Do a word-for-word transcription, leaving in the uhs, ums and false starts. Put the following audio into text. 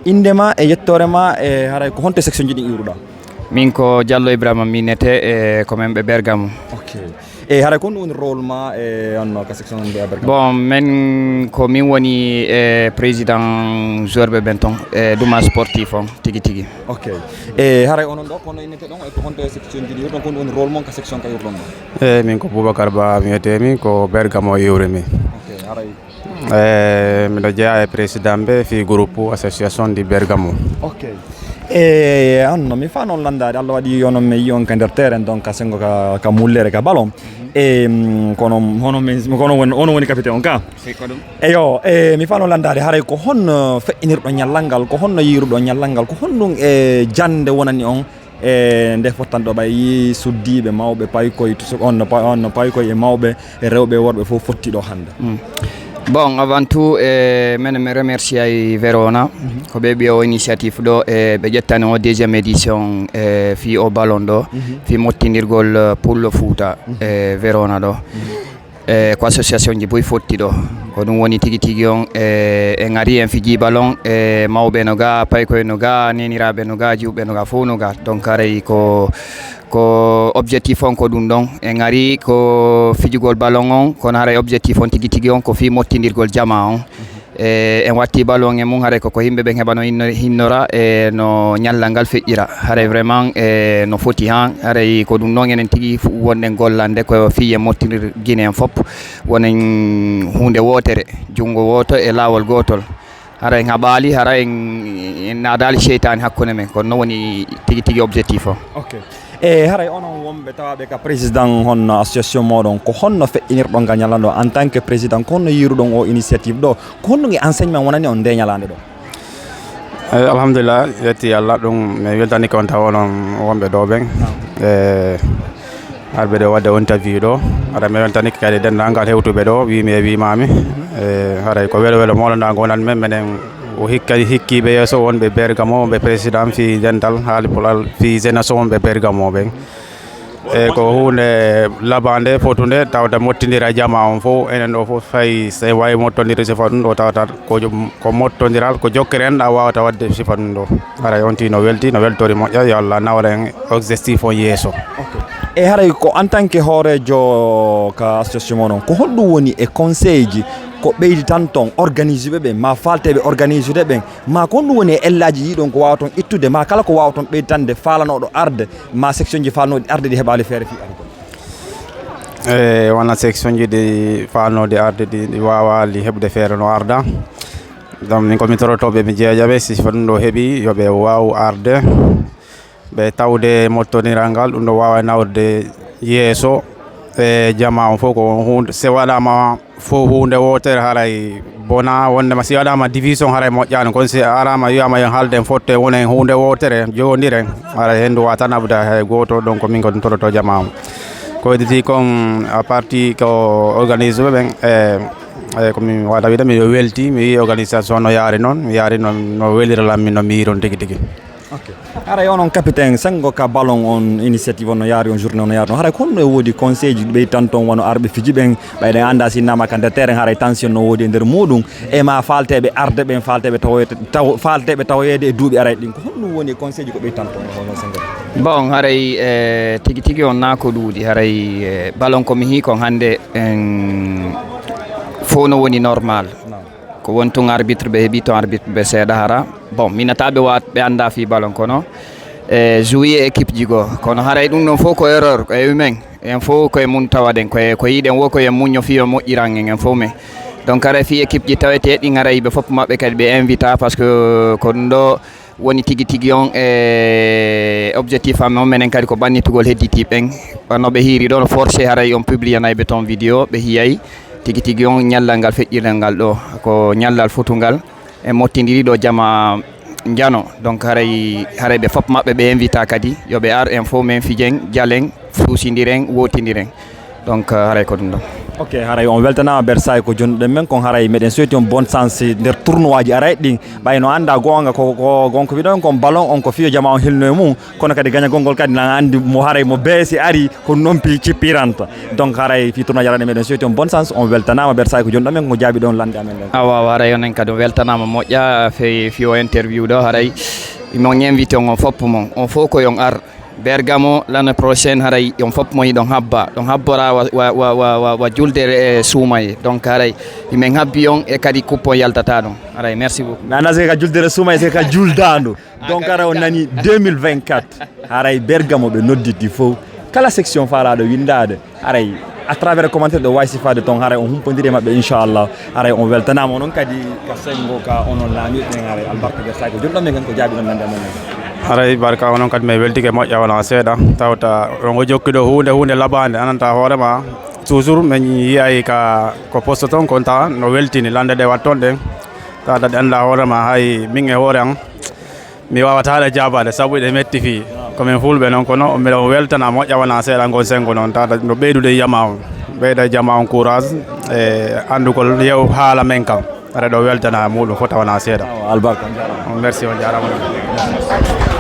Innde ma e yettoore ma, e haray ko honto e section ji ɗin iwruɗaa? Min ko Diallo Ibrahima mi innetee, e ko men ɓe Bergamo. Ok. E haray ko honɗum woni rôle ma e on ka section on mbiya Bergamo? Bon, men ko min woni e président joueur ɓe ɓen ton, e duma sportif on tigi tigi. Ok. E haray onon ɗo kono innete ɗon e ko honto e section ji ɗi iwruɗon, ko honɗum woni rôle mon ka section ka iwruɗon ɗon? E min ko Boubacar Ba mi wiyetee, min ko Bergamo iwri mi. Ok, haray E miɗo jeyaa e président ɓe fii groupe association di Bergamo. Ok. E on no mi faa noon lanndaade, Allah waɗi yo noon mi yi on ka nder terrain, donc ka senngo ka, ka mullere ka ballon. E mm, kono hono men kono woni ono woni capitaine on ka? Eyo, e mi faa noon lanndaade haray ko honno feƴƴinirɗo ñallal ngal, ko honno yiiruɗo ñallal ngal, ko honɗum e jannde wonani on e nde fottan ɗo ɓay yii suddiiɓe mawɓe paykoy, on no pay- on no paykoy e mawɓe e rewɓe e worɓe fof fotti ɗo hannde? Mm. Bon, avant tout, e menen mi remerciay Verona, ko ɓe ɓiya o initiative ɗo, e ɓe ƴettani o deuxième édition e fii o ballon ɗo, fii mottindirgol, eh, pullo Fuuta e Verona ɗo. E ko association ji boy fotti ɗo. Ko ɗum woni tigi tigi on, e en ari en fiji ballon, e mawɓe no ga, paykoye no ga, neniraaɓe no ga, jiwɓe no ga, fof no ga. Donc haray ko ko objectif on ko ɗum ɗon. En ari ko fijugol ballon on, kono haray objectif on tigi tigi on ko fii mottindirgol jamaa on. E en watti ballon e mum haray koko yimɓe ɓen heɓa no hinno- hinnora e no ñallal ngal feƴƴira. Haray vraiment e no foti han, haray ko ɗum ɗon enen tigi fu- wonɗen gollande ko fii en mottinir Guinée en fof, wonen huunde wootere, junngo wooto e laawol gootol. Hara en haɓaali, hara en en naadaali seytaane hakkunde men, kono noon woni tigi tigi objectif o. Ok. E haray onon wonɓe tawaaɓe ka président honno association mooɗon, ko honno feƴƴinirɗon ngal ñalande o en tant que président, ko honno yiiruɗon o initiative ɗo, ko honno e enseignement wonani on nde ñalaande ɗo? Eyi, alhamdulillah, yetti Allah, ɗum mi weltanike on taw onon wonɓe ɗo ɓen. E arɓe ɗo waɗde on interview ɗo, hara mi weltanike kadi denndaangal hewtuɓe ɗo, wiimi e wiimaami. E haray ko welo welo moolanaango wonan men, menen o hikka- hikkiiɓe yeeso wonɓe Bergamo, wonɓe président fii dental haali pulal fii jeunesse wonɓe Bergamo ɓen. E ko huunde labande, fotunde, tawata mottindira jamaa on fof, enen ɗo fof fay so en waawi mottondirde sifa ɗum ɗo tawata ko jom- ko mottondiral, ko jokkere enɗa wawata waɗde sifa ɗum ɗo. Haray on tigi no welti, no weltori moƴƴa, yo Allah nawra en objectif on yeeso. E haray ko en tant que hooreejo ka association mon on, ko honɗum woni e conseil ji ko ɓeyditanton organisuɓe ɓen, ma faalteeɓe organisude ɓen, ma ko honɗum woni e ellaaji yiɗon ko waawaton ittude, ma kala ko waawaton ɓeyditande faalanooɗo arde, ma section ji faalnooɗi arde ɗi heɓaali feere fii arde? E wona section ji ɗi faalnooɗi arde ɗi, ɗi waawaali heɓde feere no arda. Donc min ko mi torotooɓe mi jeejaɓe, si fa ɗum ɗo heɓi yo ɓe waaw arde, ɓe tawde mottoniral ngal, ɗum ɗo waawa nawde yeeso. E jamaa on fof ko huunde, so waɗaama fof huunde wootere haray bona, wondema si waɗaama division haray moƴƴaani, kono si araama wiyaama yo haalden fotte wonen huunde wootere, joondiren, haray henndu waatan abuda hay gooto, donc min ko ɗum torotoo jamaa on. Ko hedditi kon à partir ko organise ɓe ɓen, e e ko mi waɗa wiide mi yo welti, mi yii organisation no yaari noon, mi yaari noon no welira lammi, no mi yiiron tigi tigi. Ok. Haray onon capitaine, senngo ka ballon on initiative on no yaari, on journée on no yaari noon. Haray ko honno e woodi conseil ji ɗi ɓeytanton wano arɓe fiji ɓen, ɓay ɗen annda si innama ka nder terrain haray tension no woodi e nder muɗum, e ma faalteeɓe arde ɓen, faalteeɓe tawoyte- taw- faalteeɓe tawoyeede e duuɓi aray ɗin. Ko honɗum woni e conseil ji ko ɓeytanton on senngo? Bon, haray e tigi tigi on naa ko ɗuuɗi, haray e ballon ko mi hii kon hannde en fof no woni normal. Ko won tun arbitre ɓe heɓi ton arbitre ɓe seeɗa hara. Bon, minata ɓe waat ɓe annda fii ballon kono e jouer équipe ji goo. Kono haray ɗum ɗon fof ko erreur, ko e men. En fof ko e mun tawaɗen, ko e ko yiɗen wo ko e muñño fii o moƴƴiran en, en fof men. Donc haray fii équipe ji taweteeɗi haray ɓe fof maɓɓe kadi ɓe invita, parce que ko ɗum ɗo woni tigi tigi on e objectif am on, menen kadi ko ɓannitugol hedditiiɓe ɓen. Wano ɓe hiiri ɗon forcé haray on publiyanay ɓe ton vidéo, ɓe hiyay tigi tigi on ñallal ngal feƴƴiral ngal ɗo. Ko ñallal fotungal e mottindiri ɗo jama njano. Donc haray, haray ɓe fof maɓɓe ɓe invita kadi yo ɓe ar en fof men fijen, jalen, fuusindiren, wootindiren. Donc haray ko ɗum ɗon. Ok, haray on weltanaama Bersaay ko jonɗen men kon, haray meɗen soyti on bonne chance nder tournoi ji arayɗi ɗin. Ɓay no annda goonga ko, ko, gonko wiɗon kon ballon on ko fiyo jama on hilno e mum, kono kadi gañagol ngol kadi na anndi mo haray mo beesi ari ko nompi cippiranta. Donc haray fi tournoi ji arayɗi meɗen soyti on bonne chance, on weltanaama Bersaay ko jonɗen men ko jaabi ɗon lande amen ɗon. Awa, awa, haray onen kadi on weltanaama moƴƴa fe fiyo interview ɗo haray. Mon invité on, on fopp mon, on fof ko yon ar. Bergamo, l'année prochaine, haray on fof mo yiɗon habba. Ɗon habbora wa, wa, wa, wa, wa, wa julde e suumaye. Donc, haray, himen habbi on e kadi coupe on yaltata ɗon. Haray, merci beaucoup. Mais ana c'est ka julde e suumaye, c'est ka juldaandu. Donc, haray on nani deux mille vingt-quatre. Haray Bergamo ɓe nodditi fof. Kala section faalaɗo windaade. Haray, à travers commentaire ɗo wawi sifaade toon, haray on humpondiri e maɓɓe, inchallah. Haray on weltanaama onon kadi ka senngo ka onon laamirɓe ɓen, haray albarka Bersaay ko jonɗon men kan ko jaabi ɗon nande amen. Haray barka onon kadi mi weltike moƴƴa wona seeɗa. Tawta on o jokki ɗo huunde, huunde labaande, ananta hoore ma. Toujours min yiyay ka ko poste toon kon tawa no weltini lande ɗe watton ɗen. Tawta ɗe annda hoore ma hay min e hoore an. Mi wawata haɗa jaabaade sabu ɗe metti fii. Ko min fulɓe noon kono miɗo weltana moƴƴa wona seeɗa ngon senngo noon tawata no ɓeydude yama on. Ɓeyda jama on courage e anndugol yew haala men kam. Aɗa ɗo weltana muɗum fota wona seeɗa. Albarka. Merci, on jaaraama.